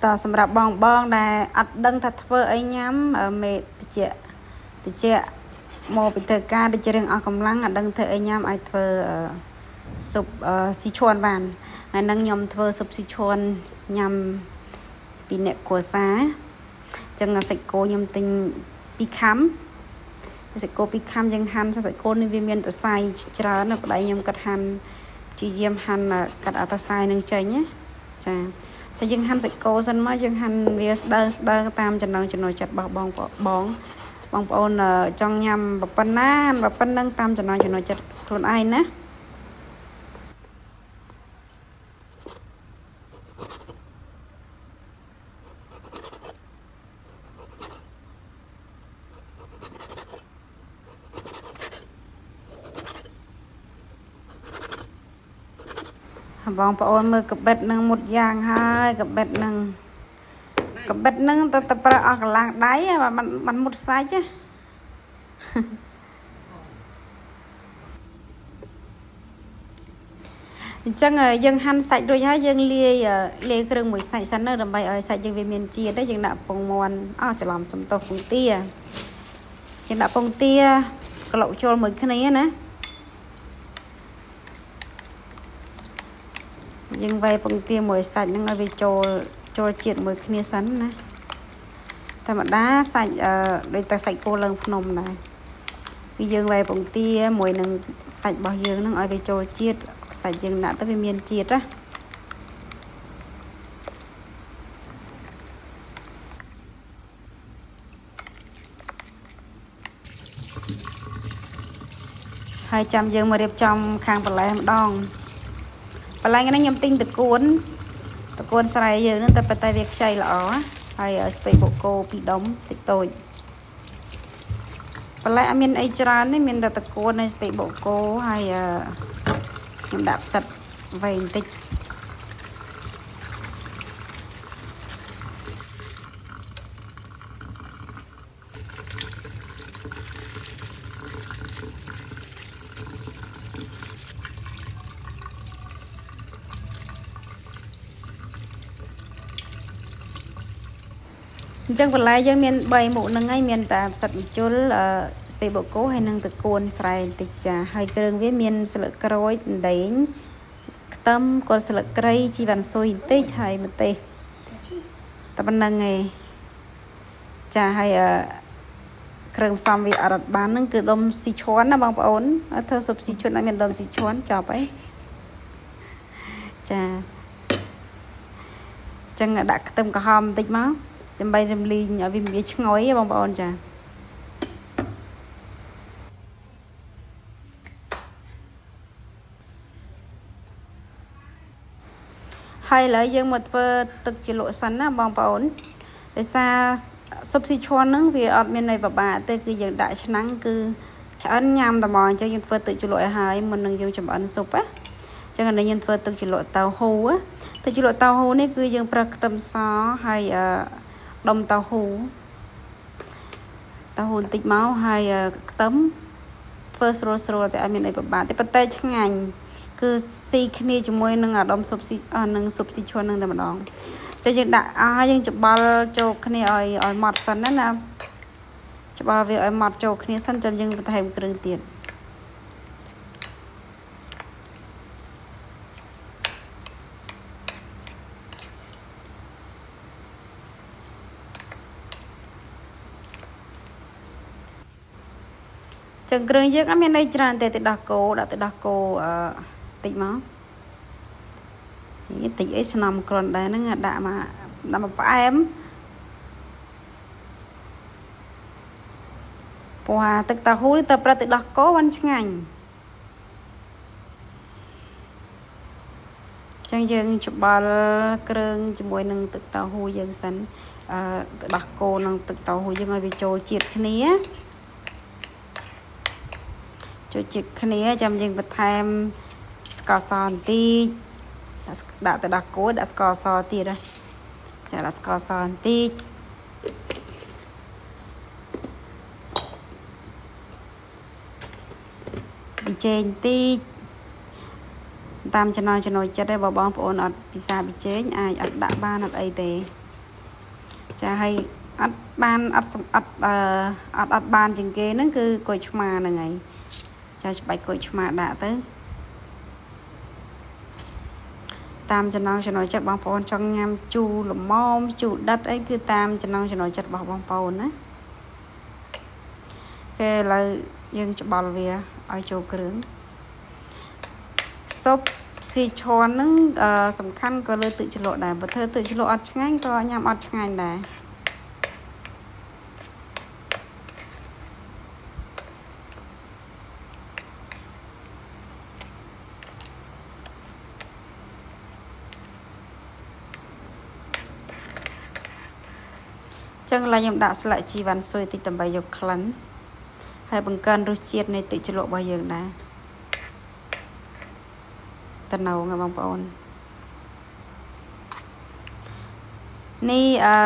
តសម្រាប់បងបងដែលអត់ដឹងថាធ្វើអីញ៉ាំមេតិចតិចមកពីធ្វើការដូចជារឿងអស់កម្លាំងអត់ដឹងធ្វើអីញ៉ាំអាចធ្វើស៊ុបស៊ីឈួនបានថ្ងៃហ្នឹងខ្ញុំធ្វើស៊ុបស៊ីឈួនញ៉ាំពីអ្នកគ្រួសារចឹងសាច់គោខ្ញុំទិញ2ខាំសាច់គោ2ខាំយើងហាន់សាច់គោនេះវាមានសរសៃច្រើនណាស់ប្តីខ្ញុំកាត់ហាន់ព្យាយាមហាន់កាត់អត់សរសៃនឹងចេញណាចាចាយើងហាន់សាច់គោសិនមកយើងហាន់វាស្ដើងស្ដើងតាមចំណង់ចំណូលចិត្តរបស់បងបងបងប្អូនចង់ញ៉ាំប៉ុណ្ណាប៉ុណ្ណឹងតាមចំណង់ចំណូលចិត្តខ្លួនឯងណាបងប្អូនមើលកបិតនឹងមុតយ៉ាងហើយកបិតនឹងទៅប្រើអស់កម្លាំងដៃបានមុតសាច់ណាអញ្ចឹងយើងហាន់សាច់រួចហើយយើងលាយគ្រឿងមួយសាច់សិនណាដើម្បីឲ្យសាច់យើងវាមានជាតិយើងដាក់ពងមាន់អស់ច្រឡំសំទោសពងទាយើងដាក់ពងទាក្លុកចូលមួយគ្នាណាយើងវាយពងទាមួយសាច់ហ្នឹងឲ្យវាចូលជាតិមួយគ្នាសិនណាធម្មតាសាច់ដូចតែសាច់គោឡើងភ្នំដែរគឺយើងវាយពងទាមួយនឹងសាច់របស់យើងហ្នឹងឲ្យវាចូលជាតិសាច់យើងដាក់ទៅវាមានជាតិណាហើយចាំយើងមករៀបចំខាងបន្លែម្ដងបន្លែនេះខ្ញុំទិញតកួនស្រែយើងហ្នឹងតែប៉ុន្តែវាខ្ចីល្អហើយស្ពៃបូកូពីរដុំតិចតូចបន្លែអត់មានអីច្រើនទេមានតែតកួនហើយស្ពៃបូកូហើយខ្ញុំដាក់ផ្សិតវែងបន្តិចអញ្ចឹងបន្លែយើងមាន3មុខហ្នឹងហើយមានតែផ្សិតម្ជុលស្ពៃបូកូហើយនិងតកួនស្រែបន្តិចចាហើយគ្រឿងវាមានស្លឹកក្រូចដេងខ្ទឹមគល់ស្លឹកគ្រៃជីវ៉ាន់ស៊ុយបន្តិចហើយម្ទេសតែប៉ុណ្្នឹងឯងចាហើយគ្រឿងផ្សំវាអត់បានហ្នឹងគឺដុំស៊ីឈួនណាបងប្អូនធ្វើស៊ុបស៊ីឈួនអត់មានដុំស៊ីឈួនចប់អីចាអញ្ចឹងដាក់ខ្ទឹមក្រហមបន្តិចមកដើម្បីរំលីងឲ្យវាឈ្ងុយបងប្អូនចាហើយឥឡូវយើងមកធ្វើទឹកជ្រលក់សិនណាបងប្អូនដោយសារស៊ុបស៊ីឈួនហ្នឹងវាអត់មានអីពិបាកទេគឺយើងដាក់ឆ្នាំងគឺឆ្អិនញ៉ាំតែហ្មងអញ្ចឹងយើងធ្វើទឹកជ្រលក់ឲ្យហើយមុននឹងយើងចម្អិនស៊ុបណាអញ្ចឹងអានេះយើងធ្វើទឹកជ្រលក់តៅហ៊ូទឹកជ្រលក់តៅហ៊ូនេះគឺយើងប្រើខ្ទឹមសហើយដុំតៅហ៊ូបន្តិចមកហើយខ្ទឹមធ្វើស្រួលៗតែអត់មានអីពិបាកទេប៉ុន្តែឆ្ងាញ់គឺស៊ីគ្នាជាមួយនឹងអាដុំស៊ុបស៊ីនឹងស៊ុបស៊ីឈួននឹងតែម្ដងចាយើងដាក់ឲ្យយើងច្បល់ចូលគ្នាឲ្យម៉ត់សិនណាច្បល់វាឲ្យម៉ត់ចូលគ្នាសិនចាំយើងបន្ថែមគ្រឿងទៀតចឹងគ្រឿងយើងអត់មានអីច្រើនទេទៅដោះគោដាក់ទៅដោះគោតិចមកនេះតិចអីស្នំគ្រាន់ដែរហ្នឹងដាក់មកផ្អែមពណ៌ទឹកតៅហ៊ូនេះទៅប្រើទឹកដោះគោបានឆ្ងាញ់ចឹងយើងច្បល់គ្រឿងជាមួយនឹងទឹកតៅហ៊ូយើងសិនទឹកដោះគោនិងទឹកតៅហ៊ូយើងឲ្យវាចូលជាតិគ្នាចូលជាតិគ្នាចាំយើងបន្ថែមស្ករសបន្តិចដាក់ទៅដោះគោដាក់ស្ករសទៀតចាដាក់ស្ករសបន្តិចប៊ីចេងបន្តិចតាមចំណង់ចំណូលចិត្តឯងបើបងប្អូនអត់ពិសាប៊ីចេងអាចអត់ដាក់បានអត់អីទេ ចាហើយអត់បានអត់សំអត់អឺអត់អត់បានជាងគេហ្នឹងគឺក្រូចឆ្មាហ្នឹងហើយចាច្បាច់ក្រូចឆ្មាដាក់ទៅតាមចំណង់ចំណូលចិត្តបងប្អូនចង់ញ៉ាំជូរល្មមជូរដិតអីគឺតាមចំណង់ចំណូលចិត្តរបស់បងប្អូនណាគេឥឡូវយើងច្បល់វាឲ្យចូលគ្រឿងស៊ុបស៊ីឈួនហ្នឹងសំខាន់ក៏លើទឹកជ្រលក់ដែរបើធ្វើទឹកជ្រលក់អត់ឆ្ងាញ់ក៏ញ៉ាំអត់ឆ្ងាញ់ដែរចឹងឡើយខ្ញុំដាក់ស្លឹកជីវ៉ាន់ស៊ុយតិចដើម្បីយកក្លិនហើយបង្កើនរសជាតិនៃទឹកជ្រលក់របស់យើងដែរតំណងបងប្អូននេះអឺ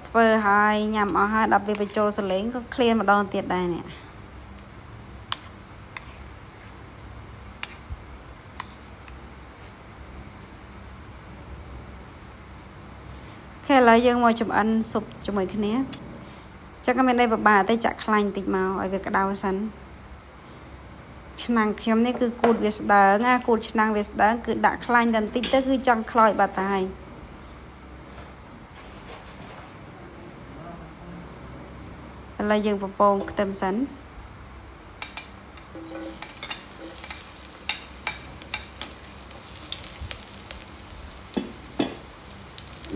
ធ្វើឲ្យញ៉ាំអស់ហើយដល់ពេលបញ្ចូលសលេងក៏ឃ្លានម្ដងទៀតដែរនេះខេឥឡូវយើងមកចម្អិនស៊ុបជាមួយគ្នាចឹងក៏មានន័យពិបាកទេចាក់ខ្លាញ់តិចមកឲ្យវាក្តៅសិនឆ្នាំងខ្ញុំនេះគឺគូតវាស្ដើងណាគូតឆ្នាំងវាស្ដើងគឺដាក់ខ្លាញ់តែបន្តិចទៅគឺចង់ខ្លោចបាត់ទៅហើយឥឡូវយើងបំពងខ្ទឹមសិន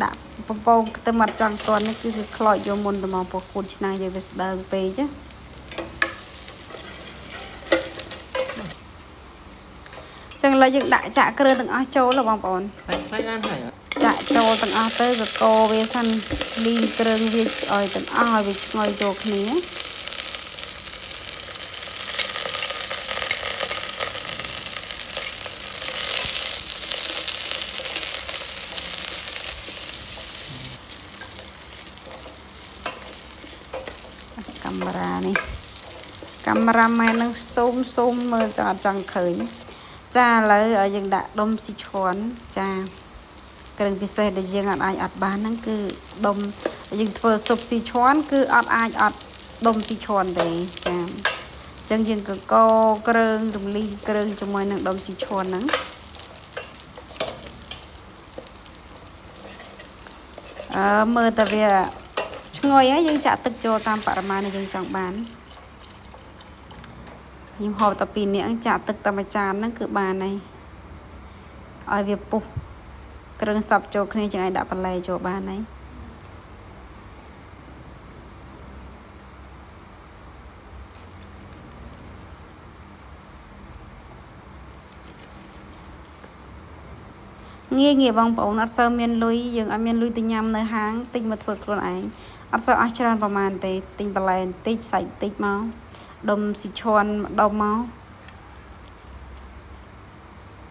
ដាក់បំពងខ្ទឹមអត់ចង់តន់នេះគឺគឺខ្លោចយកមុនទៅមកពោះគូតឆ្នាំងយើងវាស្ដើងពេកណាចឹងឥឡូវយើងដាក់ចាក់គ្រឿងទាំងអស់ចូលហ៎បងប្អូន ខ្លាញ់ខ្លាញ់បានហើយអត់ ចាក់ចូលទាំងអស់ទៅកកវាសិនលីងគ្រឿងវាឲ្យទាំងអស់ឲ្យវាឈ្ងុយចូលគ្នាកាមេរ៉ានេះកាមេរ៉ាម៉ែននឹងស៊ូមស៊ូមមើលចង់អត់ចង់ឃើញចាឥឡូវយើងដាក់ដុំស៊ីឈួនចាគ្រឿងពិសេសដែលយើងអត់អាចអត់បានហ្នឹងគឺដុំយើងធ្វើស៊ុបស៊ីឈួនគឺអត់អាចអត់ដុំស៊ីឈួនទេចាអញ្ចឹងយើងកកគ្រឿងរំលីងគ្រឿងជាមួយនឹងដុំស៊ីឈួនហ្នឹងអឺមើលតែវាឈ្ងុយហើយយើងចាក់ទឹកចូលតាមបរិមាណដែលយើងចង់បានខ្ញុំហូបតែពីរនាក់ចាក់ទឹកតែមួយចានហ្នឹងគឺបានហើយឲ្យវាពុះគ្រឿងសព្វចូលគ្នាចឹងឲ្យដាក់បន្លែចូលបានហើយងាយងាយបងប្អូនអត់សូវមានលុយយើងអត់មានលុយទៅញ៉ាំនៅហាងទិញមកធ្វើខ្លួនឯងអត់សូវអស់ច្រើនប្រហែលទេទិញបន្លែបន្តិចសាច់បន្តិចមកដុំស៊ីឈួនដុំមក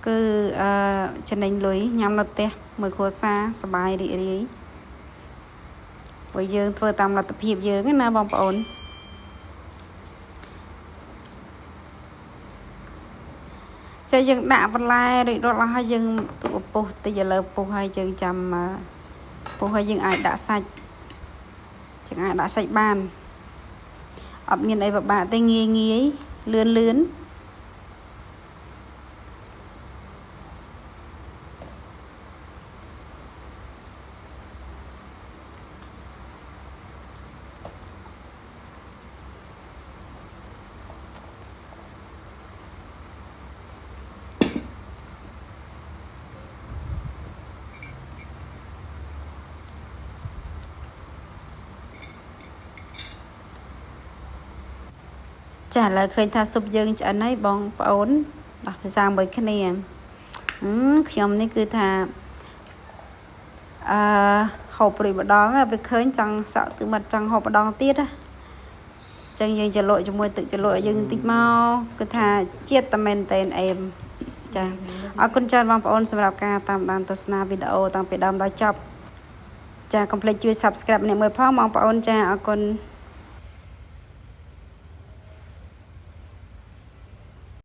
គឺអឺចំណេញលុយញ៉ាំនៅផ្ទះមួយគ្រួសារសប្បាយរីករាយព្រោះយើងធ្វើតាមលទ្ធភាពយើងណាបងប្អូនចាយើងដាក់បន្លែរួចរាល់អស់ហើយយើងទុកពុះតិចឥឡូវពុះហើយយើងចាំពុះហើយយើងអាចដាក់សាច់យើងអាចដាក់សាច់បានអត់មានអីពិបាកទេងាយងាយលឿនលឿនចាឥឡូវឃើញថាស៊ុបយើងឆ្អិនហើយបងប្អូនដោះភាសាមួយគ្នាខ្ញុំនេះគឺថាអឺហូបព្រួយម្ដងវាឃើញចង់សក់ទឹកមាត់ចង់ហូបម្ដងទៀតណាចឹងយើងជ្រលក់ជាមួយទឹកជ្រលក់យើងបន្តិចមកគឺថាជាតិតែមែនតែនអេមចាអរគុណច្រើនបងប្អូនសម្រាប់ការតាមដានទស្សនាវីដេអូតាំងពីដើមដល់ចប់ចាកុំភ្លេចជួយ Subscribe អ្នកមួយផងបងប្អូនចាអរគុណ។